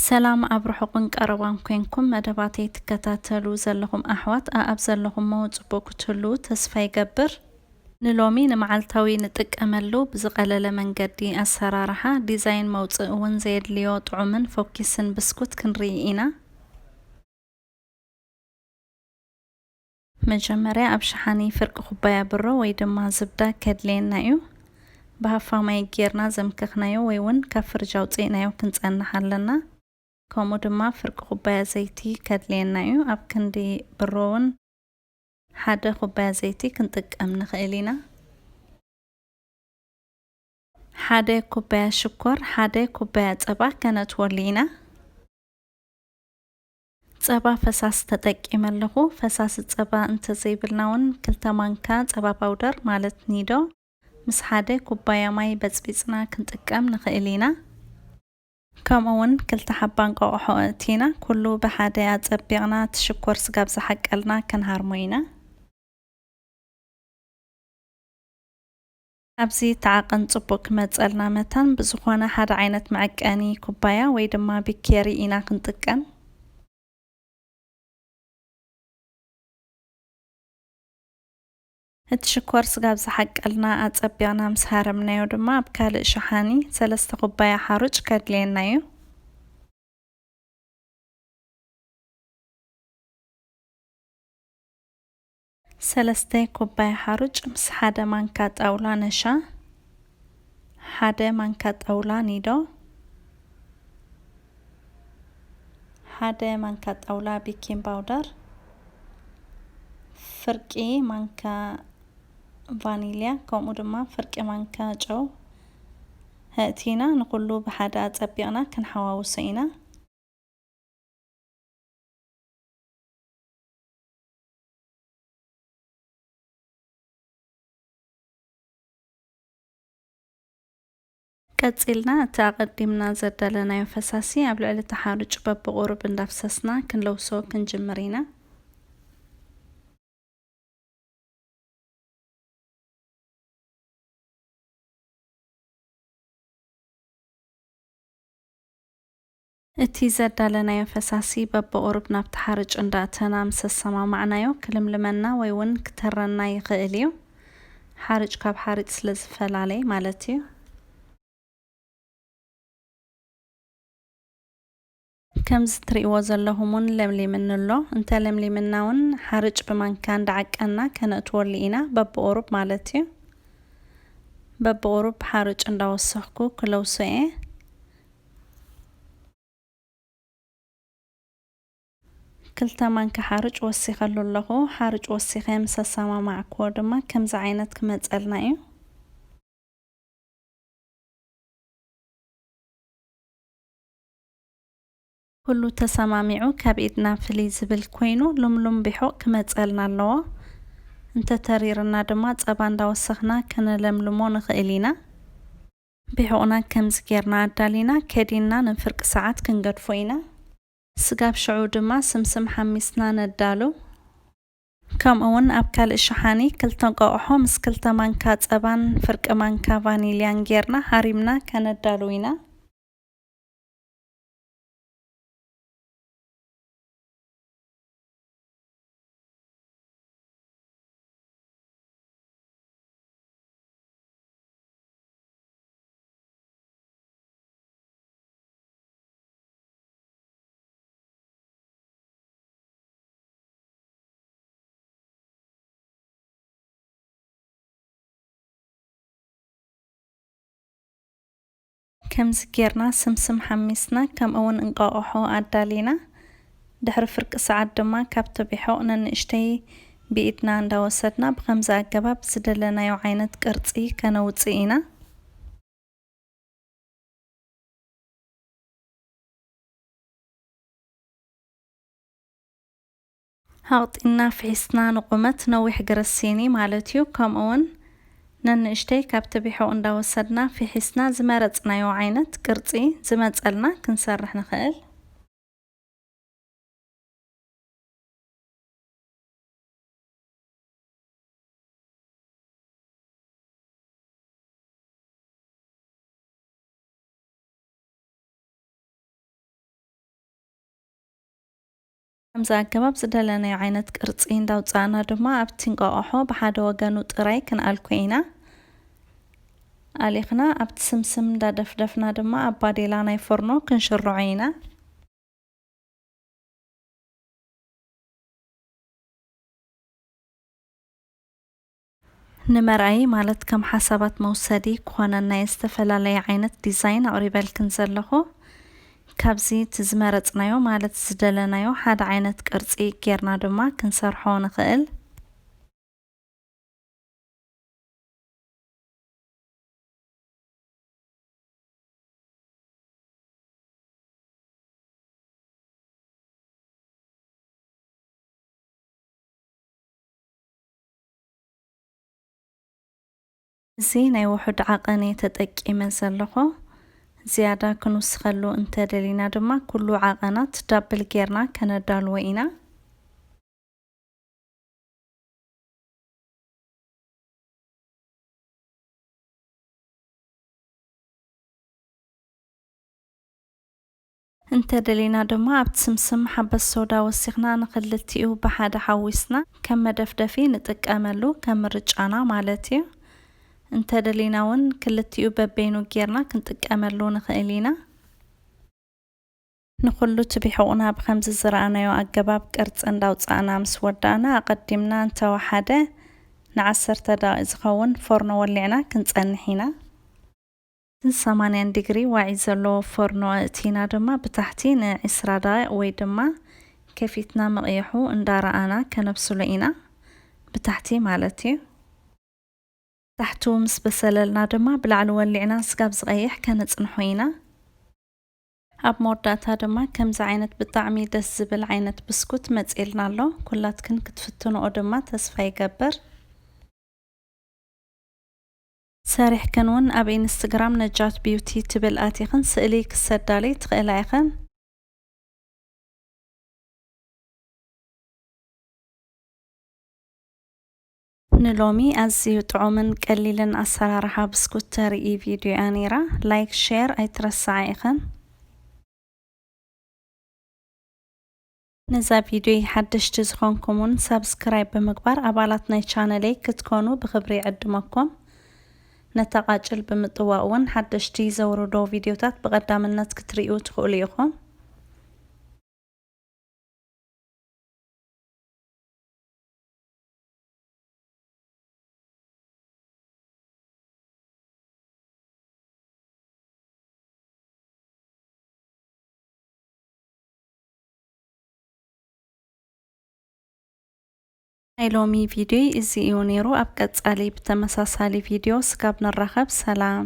ሰላም ኣብ ርሑቕን ቀረባን ኮንኩም መደባተይ ትከታተሉ ዘለኹም ኣሕዋት፣ ኣኣብ ዘለኹሞ ጽቡቕ ክትህልዉ ተስፋ ይገብር። ንሎሚ ንመዓልታዊ ንጥቀመሉ ብዝቐለለ መንገዲ ኣሰራርሓ፣ ዲዛይን መውጽኢ እውን ዘየድልዮ ጥዑምን ፎኪስን ብስኩት ክንርኢ ኢና። መጀመርያ ኣብ ሸሓኒ ፍርቂ ኩባያ ብሮ ወይ ድማ ዝብዳ ከድልየና እዩ። ብሃፋ ማይ ጌርና ዘምከኽናዮ ወይ እውን ካብ ፍርጅ ኣውፅእናዮ ክንፀንሕ ኣለና። ከምኡ ድማ ፍርቂ ኩባያ ዘይቲ ከድልየና እዩ። ኣብ ክንዲ ብሮ እውን ሓደ ኩባያ ዘይቲ ክንጥቀም ንኽእል ኢና። ሓደ ኩባያ ሽኮር፣ ሓደ ኩባያ ጸባ ከነእትወሉ ኢና። ጸባ ፈሳሲ ተጠቂመ ኣለኹ። ፈሳሲ ጸባ እንተዘይብልና እውን ክልተ ማንካ ጸባ ፓውደር ማለት ኒዶ ምስ ሓደ ኩባያ ማይ በጽቢጽና ክንጥቀም ንኽእል ኢና። ከምኡ እውን ክልተ ሓባ እንቋቑሖ ኣእቲና ኩሉ ብሓደ ኣጸቢቕና እቲ ሽኮር ስጋብ ዝሓቀልና ክንሃርሞ ኢና። ኣብዚ እቲ ዓቐን ጽቡቕ ክመጸልና መታን ብዝኾነ ሓደ ዓይነት መዐቀኒ ኩባያ ወይ ድማ ቢኬሪ ኢና ክንጥቀም። እቲ ሽኮር ስጋብ ዝሓቀልና ኣጸቢቕና ምስ ሃረምናዮ ድማ ኣብ ካልእ ሸሓኒ ሰለስተ ኩባያ ሓሩጭ ከድልየና እዩ። ሰለስተ ኩባያ ሓሩጭ ምስ ሓደ ማንካ ጣውላ ነሻ፣ ሓደ ማንካ ጣውላ ኒዶ፣ ሓደ ማንካ ጣውላ ቤኪንግ ፓውደር፣ ፍርቂ ማንካ ቫኒልያ፣ ከምኡ ድማ ፍርቂ ማንካ ጨው ኣእቲና ንኹሉ ብሓደ ኣጸቢቕና ክንሓዋውሶ ኢና። ቀጺልና እቲ ኣቐዲምና ዘዳለናዮ ፈሳሲ ኣብ ልዕሊ እቲ ሓሩጭ በብቑሩብ እንዳፍሰስና ክንለውሶ ክንጅምር ኢና። እቲ ዘዳለናዮ ፈሳሲ በብቑሩብ ናብቲ ሓርጭ እንዳእተና ምስ ኣሰማማዕናዮ ክልምልመና ወይ እውን ክተረና ይኽእል እዩ። ሓርጭ ካብ ሓርጭ ስለ ዝፈላለ ማለት እዩ። ከምዚ ትርእይዎ ዘለኹም እውን ለምሊምኒ ኣሎ። እንተ ለምሊምና እውን ሓርጭ ብማንካ እንዳዓቀና ከነእትወሉ ኢና፣ በብቑሩብ ማለት እዩ። በብቑሩብ ሓርጭ እንዳወሰኽኩ ክለውሶ እየ። ክልተ ማንካ ሓርጭ ወሲኸሉ ኣለኹ። ሓርጭ ወሲኸ ምስ ኣሰማማዕክዎ ድማ ከምዚ ዓይነት ክመጸልና እዩ። ኩሉ ተሰማሚዑ ካብ ኢድና ፍልይ ዝብል ኮይኑ ልምሉም ቢሑቕ ክመጸልና ኣለዎ። እንተተሪርና ድማ ጸባ እንዳወሰኽና ከነለምልሞ ንኽእል ኢና። ቢሑቕና ከምዚ ጌርና ኣዳሊና ከዲንና ንፍርቂ ሰዓት ክንገድፎ ኢና። ስጋብ ሽዑ ድማ ስምስም ሓሚስና ነዳሉ። ከምኡ እውን ኣብ ካልእ ሸሓኒ ክልተ እንቋቑሖ ምስ ክልተ ማንካ ጸባን ፍርቂ ማንካ ቫኒልያን ጌርና ሃሪምና ከነዳሉ ኢና። ከምዚ ጌርና ስምስም ሓሚስና፣ ከምኡ እውን እንቋቑሖ ኣዳሊና፣ ድሕሪ ፍርቂ ሰዓት ድማ ካብቲ ቢሖቕ ነንእሽተይ ብኢድና እንዳወሰድና ብኸምዚ ኣገባብ ዝደለናዮ ዓይነት ቅርጺ ከነውጽእ ኢና። ሃቕጢና ፍሒስና ንቑመት ነዊሕ ግርሲኒ ማለት እዩ። ከምኡ እውን ነንእሽተይ ካብቲ ቢሖቕ እንዳወሰድና ፍሒስና ዝመረጽናዮ ዓይነት ቅርጺ ዝመጸልና ክንሰርሕ ንኽእል። ከምዚ ኣገባብ ዝደለናዮ ዓይነት ቅርጺ እንዳውጻእና ድማ ኣብቲ እንቋቑሖ ብሓደ ወገኑ ጥራይ ክንኣልኮ ኢና። ኣሊኽና ኣብቲ ስምስም እንዳደፍደፍና ድማ ኣብ ባዴላ ናይ ፎርኖ ክንሽርዖ ኢና። ንመርኣዪ ማለት ከም ሓሳባት መውሰዲ ክኾነና እየ ዝተፈላለየ ዓይነት ዲዛይን ኣቕሪበልክን ዘለኹ። ካብዚ እቲ ዝመረጽናዮ ማለት ዝደለናዮ ሓደ ዓይነት ቅርጺ ጌርና ድማ ክንሰርሖ ንኽእል። እዚ ናይ ውሑድ ዓቐን እየ ተጠቂመ ዘለኹ። ዝያዳ ክንውስኸሉ እንተደሊና ድማ ኩሉ ዓቐናት ዳብል ጌርና ከነዳልዎ ኢና። እንተደሊና ድማ ኣብቲ ስምስም ሓበስ ሶዳ ወሲኽና ንኽልቲኡ ብሓደ ሓዊስና ከም መደፍደፊ ንጥቀመሉ፣ ከም ምርጫና ማለት እዩ። እንተደሊና እውን ክልቲኡ በበይኑ ጌርና ክንጥቀመሉ ንኽእል ኢና። ንኹሉ እቲ ቢሑቕና ብኸምዚ ዝረኣናዮ ኣገባብ ቅርጺ እንዳውጻእና ምስ ወዳእና፣ ኣቐዲምና እንተወሓደ ንዓሰርተ ደቒቕ ዝኸውን ፎርኖ ወሊዕና ክንጸንሕ ኢና። ሰማንያን ዲግሪ ዋዒ ዘለዎ ፎርኖ ኣእቲና ድማ ብታሕቲ ንዒስራ ደቒቕ ወይ ድማ ከፊትና ምቕይሑ እንዳረኣና ከነብስሎ ኢና፣ ብታሕቲ ማለት እዩ። ታሕቱ ምስ በሰለልና ድማ ብላዕሊ ወሊዕና ስጋብ ዝቐይሕ ከነጽንሖ ኢና። ኣብ መወዳእታ ድማ ከምዚ ዓይነት ብጣዕሚ ደስ ዝብል ዓይነት ብስኩት መጺእልና ኣሎ። ኩላትክን ክትፍትንኦ ድማ ተስፋ ይገብር። ሰሪሕክን እውን ኣብ ኢንስትግራም ነጃት ቢዩቲ ትብል ኣቲኽን ስእሊ ክሰዳሊ ትኽእላ ኢኽን። ንሎሚ ኣዝዩ ጥዑምን ቀሊልን ኣሰራርሓ ብስኩት ተርኢ ቪድዮ እያ ነይራ። ላይክ፣ ሼር ኣይትረስዓ ኢኽን። ነዛ ቪድዮ ሓደሽቲ ዝኾንኩም እውን ሳብስክራይብ ብምግባር ኣባላት ናይ ቻነለይ ክትኮኑ ብኽብሪ ይዕድመኩም። ነታ ቃጭል ብምጥዋቕ እውን ሓደሽቲ ዘውርዶ ቪድዮታት ብቐዳምነት ክትርእዩ ትኽእሉ ኢኹም። ናይ ሎሚ ቪድዮ እዚ እዩ ነይሩ። ኣብ ቀጻሊ ብተመሳሳሊ ቪድዮ ስጋብ ንራኸብ፣ ሰላም።